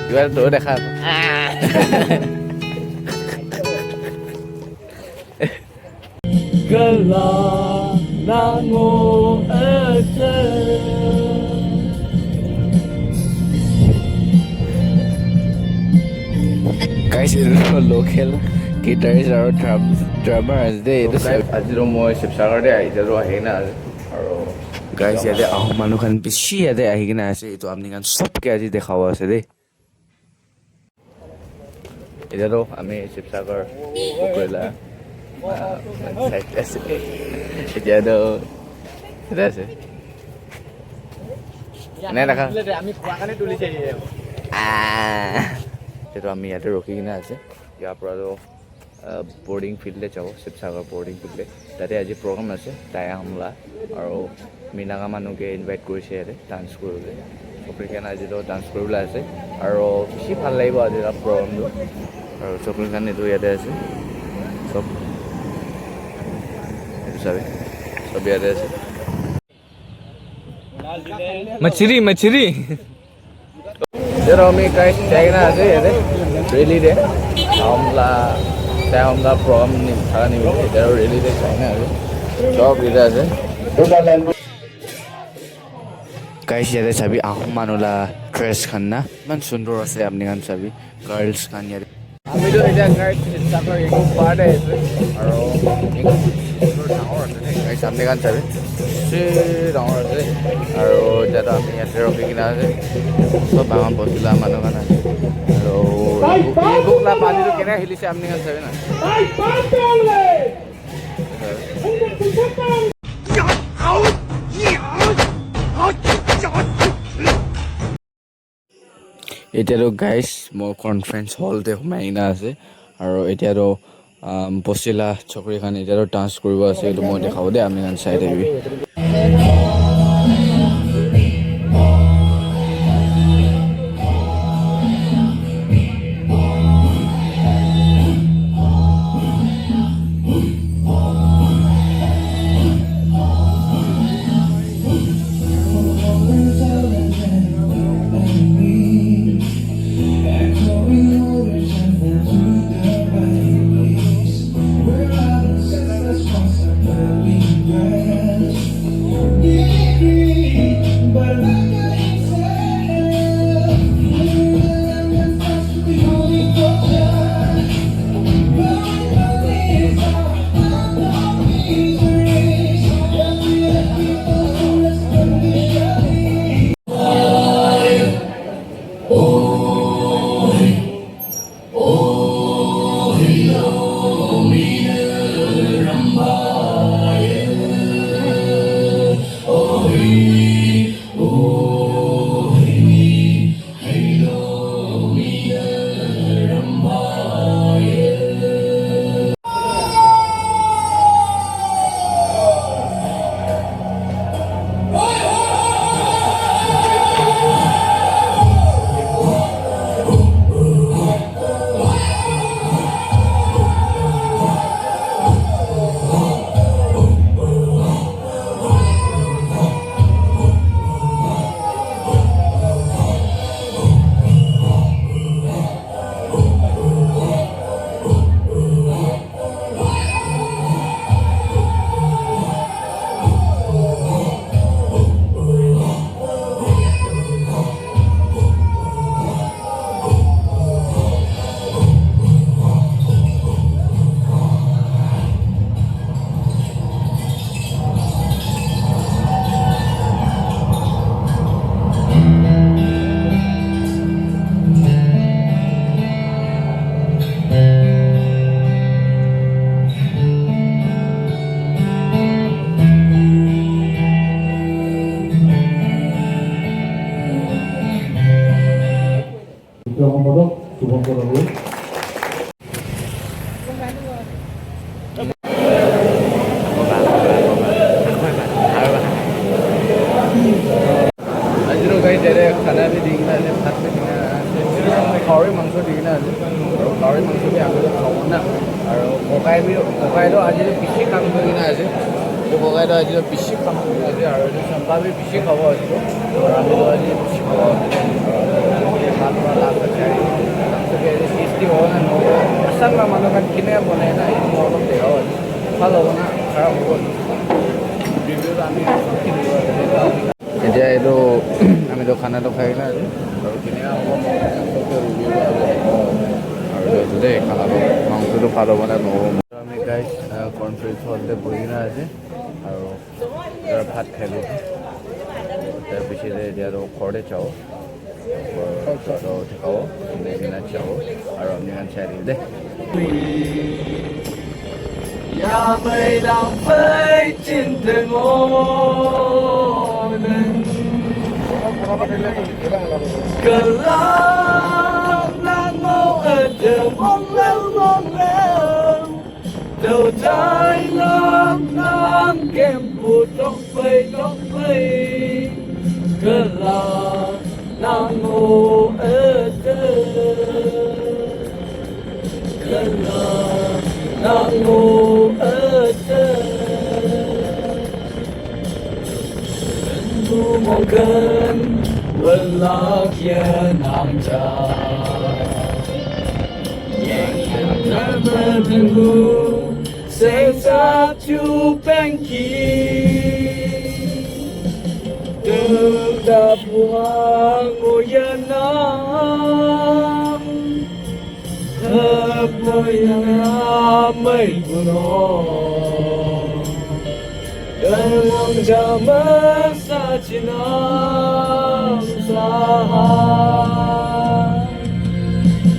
কিবা এটা তয়ো দেখা। গাইছ, এইটো লোকেল গিটাৰিষ্ট আৰু ড্ৰামাৰ আছে দেই এইটো। আজিতো মই শিৱসাগৰতে এতিয়াতো আহি কিনে আছে। আৰু গাইছ, ইয়াতে আহোম মানুহখান বেছি ইয়াতে আহি কিনে আছে। এইটো আপুনি খান চবকে আজি দেখাব আছে দেই। এতিয়াতো আমি শিৱসাগৰ কৰিলা চাইড আছে। এতিয়াতো ইয়াতে আছে, এনে দেখা। আমি খোৱা কাৰণে তুলিছে। এতিয়াতো আমি ইয়াতে ৰখি কিনে আছে। ইয়াৰ পৰাতো বৰ্ডিং ফিল্ডে যাব, শিৱসাগৰ বৰ্ডিং ফিল্ডে। তাতে আজি প্ৰগ্ৰাম আছে টাই আহোমলা, আৰু মিনাগা মানুহকে ইনভাইট কৰিছে ইয়াতে ডান্স কৰিবলৈ। চকৰিখান আজিতো ডান্স কৰিবলৈ আছে আৰু বেছি ভাল লাগিব আজি তাত প্ৰগ্ৰামটো। আৰু চকৰিখান এইটো ইয়াতে আছে চব। এইটো চাবি, চব ইয়াতে আছে। মছৰি মছৰি। এতিয়াতো আমি গাইজ যাই কিনে আছে ইয়াতে ৰেলীতে। আহোমলা, টাই আহোমলা প্ৰগ্ৰাম থকা নিমিত্তে এতিয়া ৰেলীতে যাই কিনে আছে, চব ইয়াতে আছে। গাইজ, ইয়াতে চাবি, আহোম মানুহলা ড্ৰেছ খান না ইমান সুন্দৰ আছে। আপুনি খান চাবি, গাৰ্লছ খান ইয়াতে। আমিতো এতিয়া গাইজ শিৱসাগৰ একো পাৰ্ট আহিছোঁ আৰু ডাঙৰ আছে দেই গাইজ। আপুনি খান চাবি, বেছি ডাঙৰ আছে। আৰু এতিয়াতো আমি ইয়াতে ৰখি কিনে আছে। চব আমাৰ বচিলা মানুহ খান আছে। আৰু এইবোকলা পানীটো কেনেকৈ হিলিছে আপুনি খান চাবি না। এতিয়াতো গাইজ মই কনফাৰেঞ্চ হলতে সোমাই কিনে আছে। আৰু এতিয়াতো বচিলা চকৰিখন এতিয়াতো ডান্স কৰিব আছে। এইটো মই দেখাব দেই, আপুনি চাই থাকিবি। সম্পাদক শুভঙ্কর বাবু। আজিতো গাইজ ইয়াতে খানা বি দি কিনে আছে, ভাত বি দি কিনে আছে, কাউৰী মাংস দি কিনে আছে। আৰু কাউৰী মাংস বি আগতে খাব না। আৰু ককাই বি, ককাইটো আজি বেছি কাম কৰি কিনে আছে। এইটো ককাইটো আজি বেছি কাম কৰি আছে। আৰু এইটো চম্পা বি বেছি খাব আজিতো। আৰু আমিতো আজি বেছি খাব। ভাল পৰা লাভ আছে। টেষ্টি হ'ব নে নহ'ব, আছাম মানুহ খান কেনেকৈ বনাই না, এইটো মই অলপ দেখাব। ভাল হ'ব না খাৰাপ হ'ব, ৰিভিউটো আমি চবকে দিব। এতিয়া এইটো আমিতো খানাটো খাই কিনে আজি আৰু কেনেকুৱা হ'ব মই চবকে ৰিভিউ আৰু এইটো দেই। খানাটো, মাংসটো ভাল হ'ব নে নহ'ব। আমি গাইজ কনফাৰেঞ্চ হলতে বহি কিনে আছে আৰু তাৰ ভাত খাই লৈছোঁ। তাৰপিছতে এতিয়া আৰু ঘৰতে যাওঁ, দেখাব কিনে চাব আৰু আপুনি চাই থাকিব দেই। 也没浪费今天我们个浪那我的梦了梦了，都在浪浪跟不懂飞懂飞，个浪那我的个浪那我的。 มองกันเวลาเขียนนางจาแย่งกันเพื่อนกูเสียสักจูเป็นกี Tetap buang uyanam Hapayamay puno Dalam jaman sa chinam sahan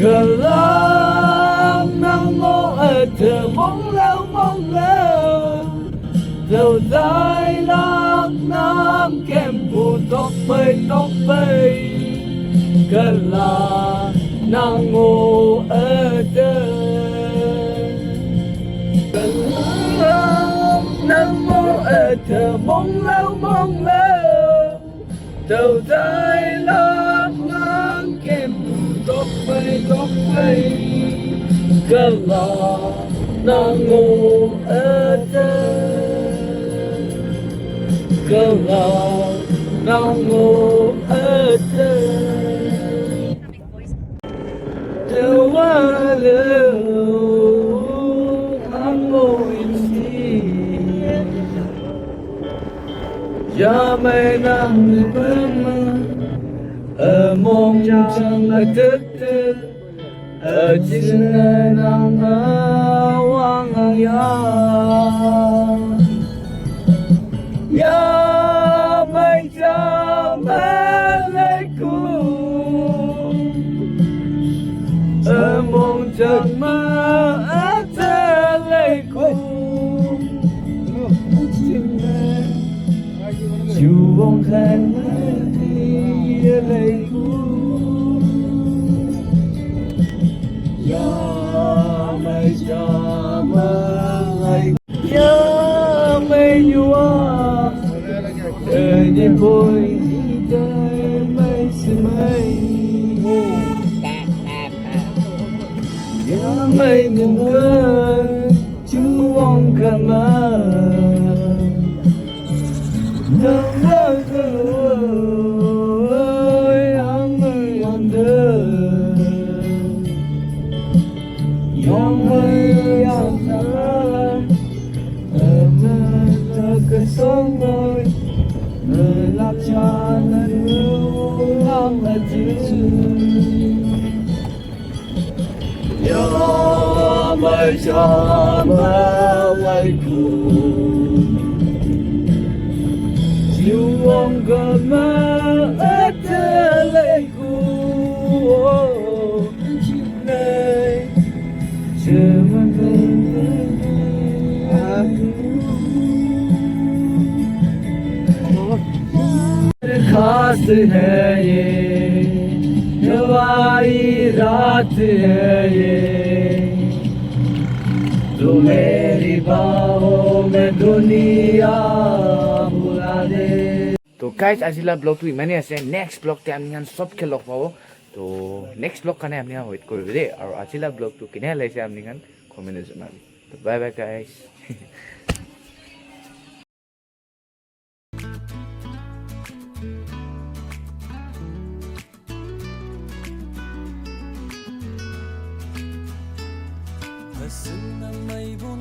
Gelam nang mo at mong lao mong lao 就在浪南剑不东北东北，格拉南我尔的，格拉南我尔的梦了梦了，都在浪南剑不东北东北，格拉南我尔的。个让我的的完了，让我一起，也没能分吗？而梦中的的，而今能让我忘呀。อย่าไม่จำเลยกูเออมองจากมาเธอเลยกูอยู่วงแข่งที่เลยกูอย่าไม่จำเลยอย่าไม่อยู่ เธอได้พูดใจไม่สมัยยังไม่เหมือนชูวงกันมาดังนั้นก็ยังไม่ยังเดินยังไม่ยังเธอเออเมื่อเธอก็สงเลย 拉家的路，让了子，要没什么为苦，就往个门的泪哭，来，这么个。खास है ये हवाई रात है ये, तो मेरी बाहों में दुनिया भुला दे। তো গাইজ, আজিলা ব্লগটো ইমানেই আছে। নেক্সট ব্লগতে আমি চবকে লগ পাব। তো নেক্সট ব্লগ কাৰণে আপুনি ৱেইট কৰিব দেই। আৰু আজিলা ব্লগটো কেনে লাগিছে আপুনি কমেণ্ট জনাবি। তো বাই বাই গাইজ। 可是那美不